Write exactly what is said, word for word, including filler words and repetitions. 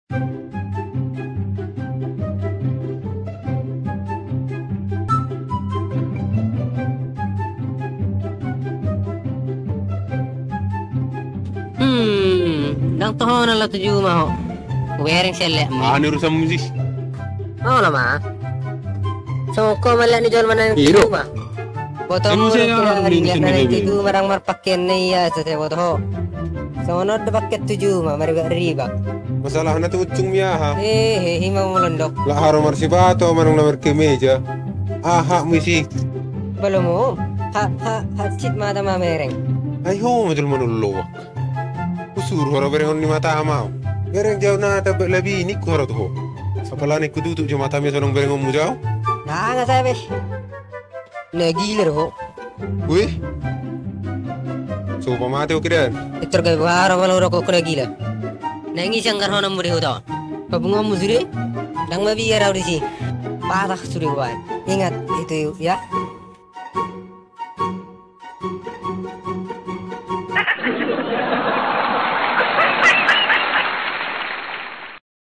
Hmm, ndang toho na laho tu juma ho. Hubereng sian leakmi. Aha ni urusanmu, Sis? Olo ma. Songon ho ma leak ni jolma na naeng tu juma. Boto ho, molo kira ari leak na naeng tu juma ndang marpakean na ia, so sai boto ho. Songon on do pakean tu juma, maribak-ribak. Masalahna tu uncungmi aha? Hehe, i ma molo ndok. Laho ro marsipato manang na markemeja. Aha muse? Balum, ha, ha, hansit ma hata mamereng. Ai ho ma jolma na loloak. Husuru ho ro berengon ni matamu au. Bereng jo na tambai labi ningku ro tu ho. Apala ningku tutup jo matami sonang berengonmu jo. Nanga sabe. Na gila do ho. Weh. So pamate ho kidan. Etor gabe boha ro molo hudok ho na gila. Naeng i sian garhononmu di huta on. Pabungoonmu sude. Ndang mabiar au disi. Patah sude hubaen. Ingat itu ya.